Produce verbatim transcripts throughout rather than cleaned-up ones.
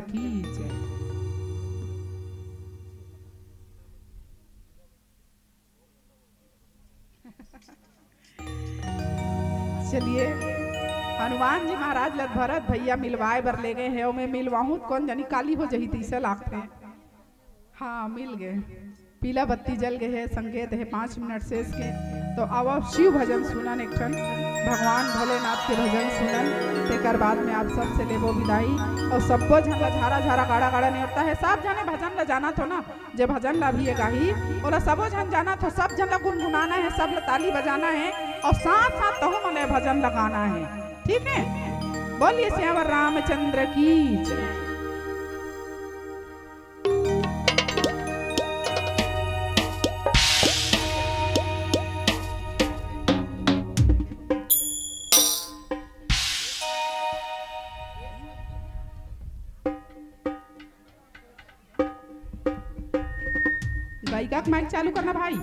की जय। चलिए, हनुमान जी महाराज ल भरत भैया मिलवाए बर ले गए हे, ओमे मिलवाहूं त कोन जनी काली हो जही, तइसे लागथे। हाँ, मिल गए। पीला बत्ती जल गए हे, संकेत हे पाँच मिनट शेष के। तो अब आप शिव भजन सुनन, एक ठन भगवान भोलेनाथ के भजन सुनन, तेकर बाद में आप सबसे लेबो विदाई। और सब्बो झन ला झारा झारा गाड़ा गाड़ा नेवता हे, सब झने भजन ला जानत हो ना, जे भजन ला अभी ये गाही, ओला सबो झन जानत हो, सब झन ला गुनगुनाना हे, सब ला ताली बजाना हे और साथ साथ तहु मन ये भजन ला गाना हे, ठीक है? बोलिए सियावर रामचंद्र की जय। गायिका के माइक चालू करना भाई।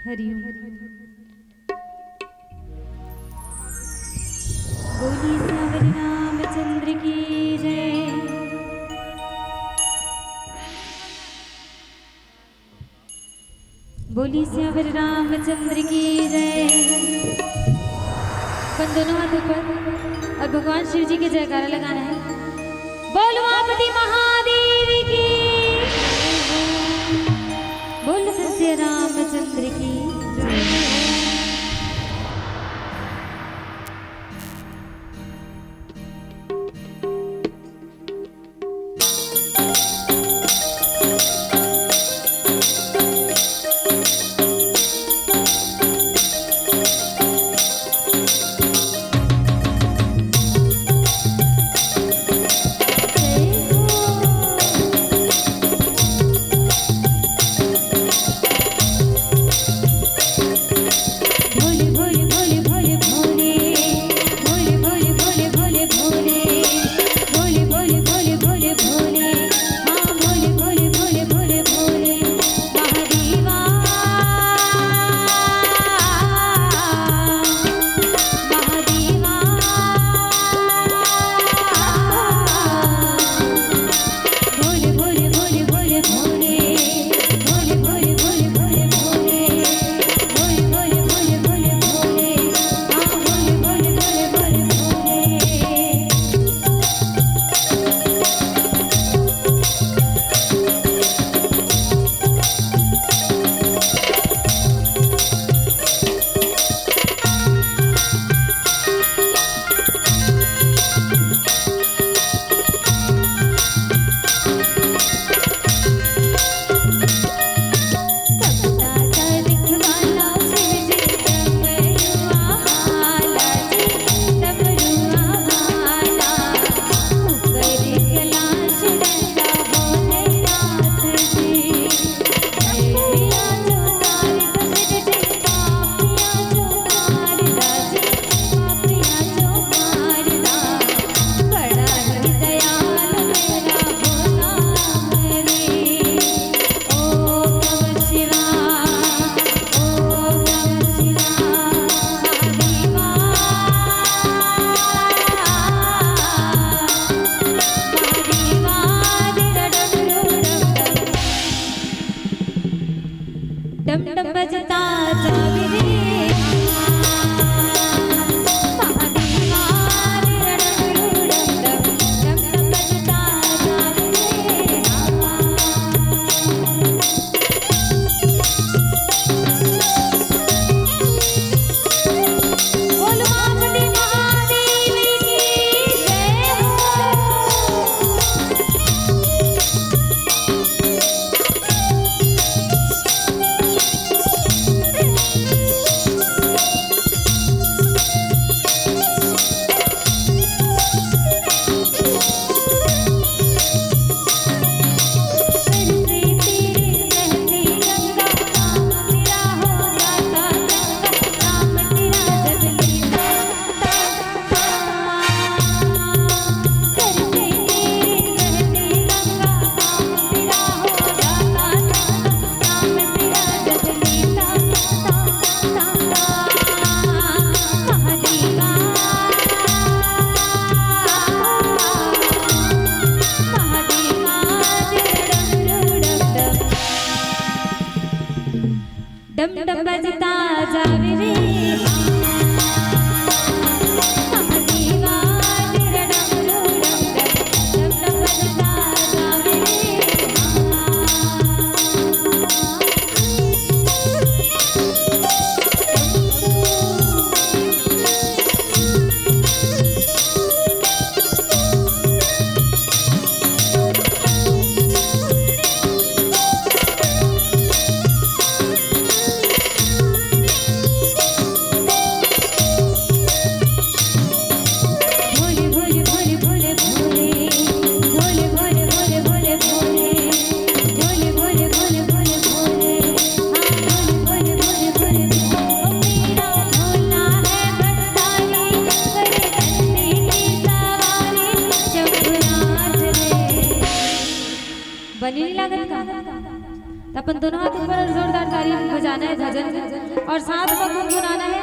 हरिओम। बोली सियावर रामचंद्र की जय। बोली सियावर रामचंद्र की जय। अपन दोनों हाथ ऊपर और भगवान शिव जी के जयकारा लगाना है। बोल उमापति महादेव की, बोल सिया रामचंद्र की जय। तो अपन दोनों हाथ ऊपर और जोरदार ताली बजाना है भजन में, और साथ में गुनगुनाना है।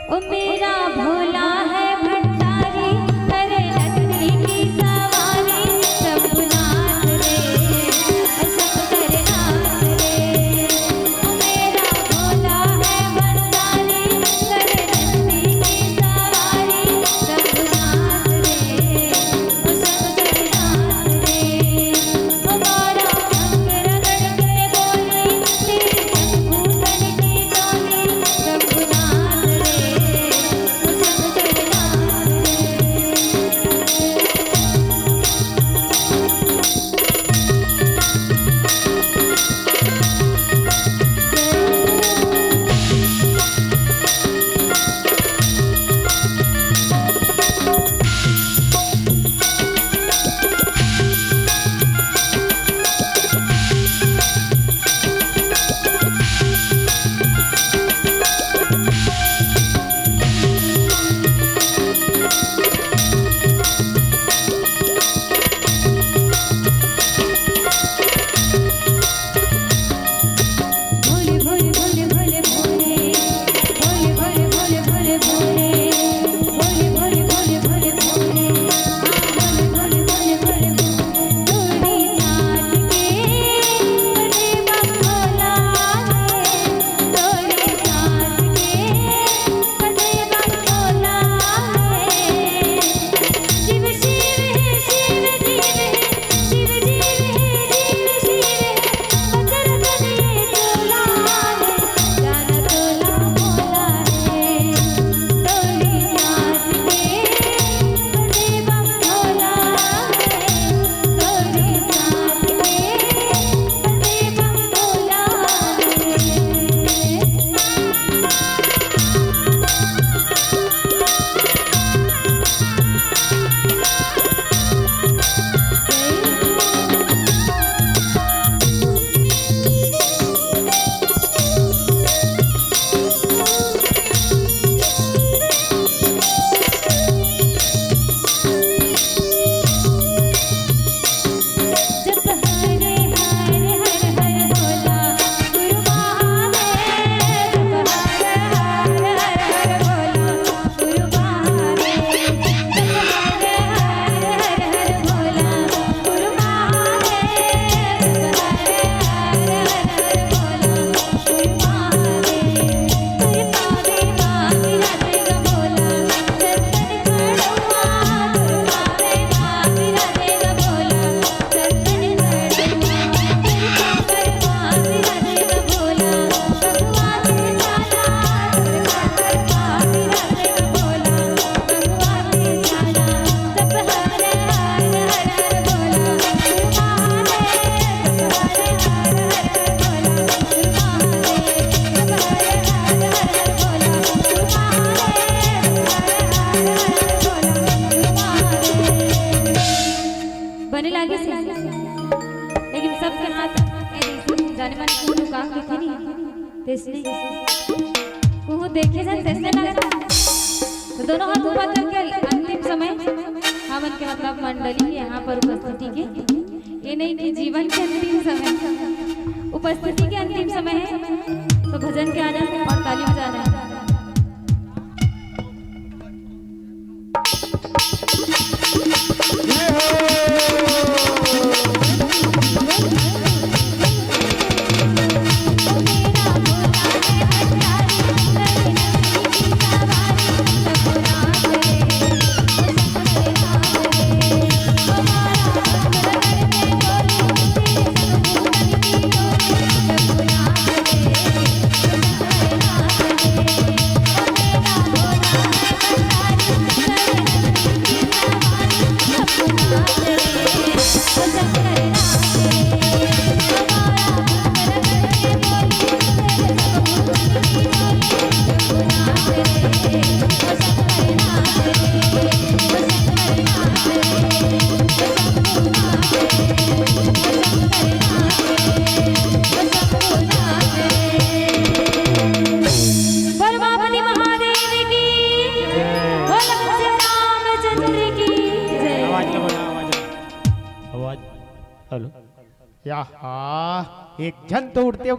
ओ मेरा भोला है भंडारी, अरे लक्ष्मी की सवारी, शंभुनाथ रे, ओ शंकरनाथ रे। ओ मेरा भोला है भंडारी, अरे लक्ष्मी की सवारी, शंभुनाथ रे। बने लागे से, लेकिन सबके हाथ ए, जाने मन को काम देखे नहीं, तइसने कुहू देखे जाए तइसने लगा। तो दोनों हाथ ऊपर करके अंतिम समय हमन के, मतलब, मंडली के यहाँ पर उपस्थिति के, ये नहीं कि जीवन के अंतिम समय, उपस्थिति के अंतिम समय है, तो भजन के आनंद और ताली बजाना है। परमापति महादेव की, बोलो श्री रामचंद्र की जय। आवाज लगाओ, आवाज लगाओ। आवाज, हेलो। याहा, एक झन तो उड़ते हुए